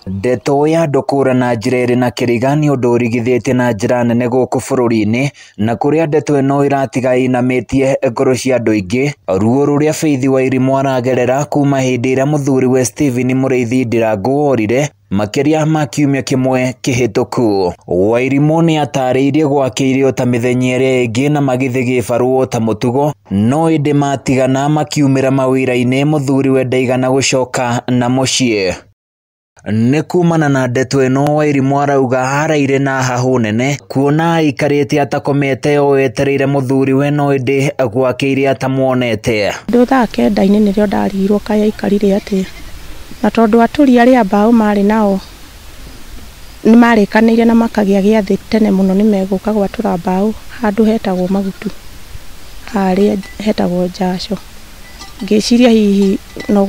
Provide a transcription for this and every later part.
Ndeto ya andũ kũũra na njĩra ĩrĩ na kĩriga nĩ ũndũ ũrigithĩtie na njĩra nene gũkũ bũrũri-inĩ, na kũrĩa ndeto ĩno ĩratiga ĩinamĩtie ngoro cia andũ aingĩ. Ruo rũrĩa Faith Wairimu aragerera kuma hĩndĩ ĩrĩa mũthuriwe Stephen Mũrĩithi Ndirangu orire makĩria ma kiumia kĩmwe kĩhĩtũku. Wairimu nĩ atarĩirie gwakĩire o ta mĩthenya ĩrĩa ĩngĩ na magĩthiĩ gĩbarũa ta mũtugo, no ĩndĩ matigana makiumĩra mawĩra-inĩ mũthuriwe ndaigana gũcoka na mũciĩ. Nĩ kumana na ndeto ĩno Wairimu arauga araire na hahũ nene kuona aikarĩte atakomete o etereire mũthuriwe no ĩndĩ gwakĩire atamuonete. Ndũ thaa kenda-inĩ nĩrĩo ndarigirwo kaĩ aikarire atĩa, na tondũ atũri arĩa mbaũ marĩ nao nĩ marĩkanĩire na makagĩa gĩathĩ tene mũno nĩ megũka gwatũra mbaũ handũ hetagwo Magutu, harĩa hetagwo Njaco. Ngĩciria hihi no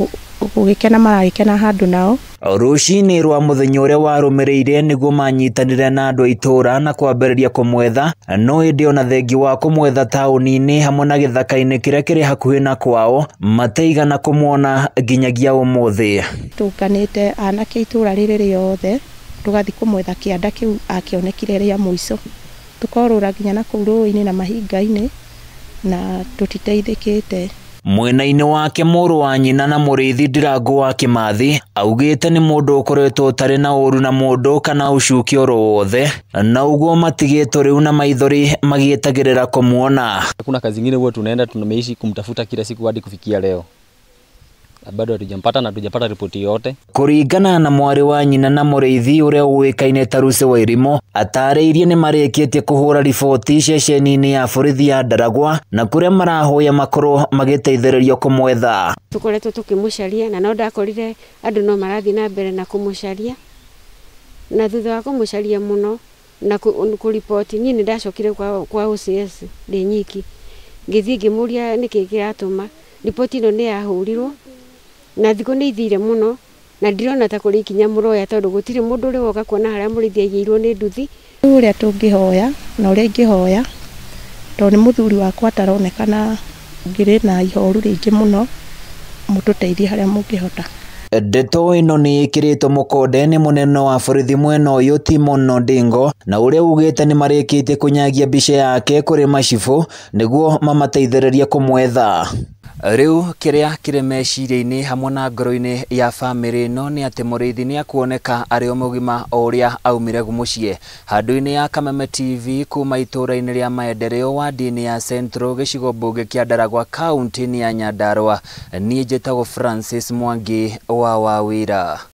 gũgĩkena maragĩkena handũ nao. Rũcinĩ rwa mũthenya ũrĩa warũmĩrĩire nĩguo manyitanire na andũ a itũũra na kwambĩrĩria kũmwetha, no ĩndĩ ona thengi wa kũmwetha taũni-inĩ hamwe na gĩthaka-inĩ kĩrĩa kĩrĩ hakuhĩ na kwao mataigana kũmuona nginyagia ũmũthĩ. Tũnganĩte anake itũũra rĩrĩ rĩothe tũgathiĩ kũmwetha kĩanda kĩu akĩonekire rĩa mũico, tũkorũra nginya na kũu rũĩ-inĩ na mahinga-inĩ na tũtiteithĩkĩte. Mwena-inĩ wake mũrũ wa nyina na Mũrĩithi Ndirangu wa Kĩmathi augĩte nĩ mũndũ ũkoretwo ũtarĩ na ũru na mũndũ kana ũcuke oro wothe, na ũguo matigĩtwo rĩu na maithori magĩetagĩrĩra kũmuona. Hakuna kazi ingine huwa tunaenda tumeishi kumtafuta kila siku hadi kufikia leo. Bado hatujampata na hatujapata ripoti yote. Kũringana na mwarĩ wa nyina na Mũrĩithi ũrĩa ũĩkaine ta Lucy Wairimu, atarĩirie nĩ marĩkĩtie kũhũra riboti ceceni-inĩ ya borithi ya Ndaragwa na kũrĩa marahoya makorwo magĩteithĩrĩrio kũmwetha. Tũkoretwo tũkĩmũcaria na no ndakorire andũ no marathiĩ na mbere na kũmũcaria, na thutha wa kũmũcaria mũno na kũriboti niĩ nĩ ndacokire kwa OCS ndĩ nyiki, ngĩthiĩ ngĩmũria nĩkĩ kĩratũma riboti ĩno nĩ yahũrirwo na thikũ nĩ ithire mũno na ndirona ta kũrĩ ikinya mũroya tondũ gũtirĩ mũndũ ũrĩ woka kuona harĩa Mũrĩithi aigĩirwo nĩ nduthi. Rĩu ũrĩa tũngĩhoya na ũrĩa ingĩhoya tondũ nĩ mũthuri wakwa ataronekana, ngĩrĩ na ihoru rĩingĩ mũno, mũtũteithie harĩa mũngĩhota. Ndeto ĩno nĩ ĩkĩrĩtwo mũkonde nĩ mũnene wa borithi mwena ũyũ Timon Odingo, na ũrĩa ugĩte nĩ marĩkĩtie kũnyagia mbica yake kũrĩ macibũ nĩguo mamateithĩrĩrie kũmwetha. Rĩu kĩrĩa kĩrĩ meciria-inĩ hamwe na ngoro-inĩ ya bamĩrĩ ĩno nĩ atĩ Mũrĩithi nĩ akuoneka arĩ o mũgima o ũrĩa aumire mũciĩ. Handũ-inĩ ya Kameme TV kuma itũũra-inĩ rĩa Maendeleo wadi-inĩ ya Central gĩcigo mbunge kĩa Ndaragwa kaunti-inĩ ya Nyandarua, niĩ njĩtagwo Francis Mwangi wa Wawira.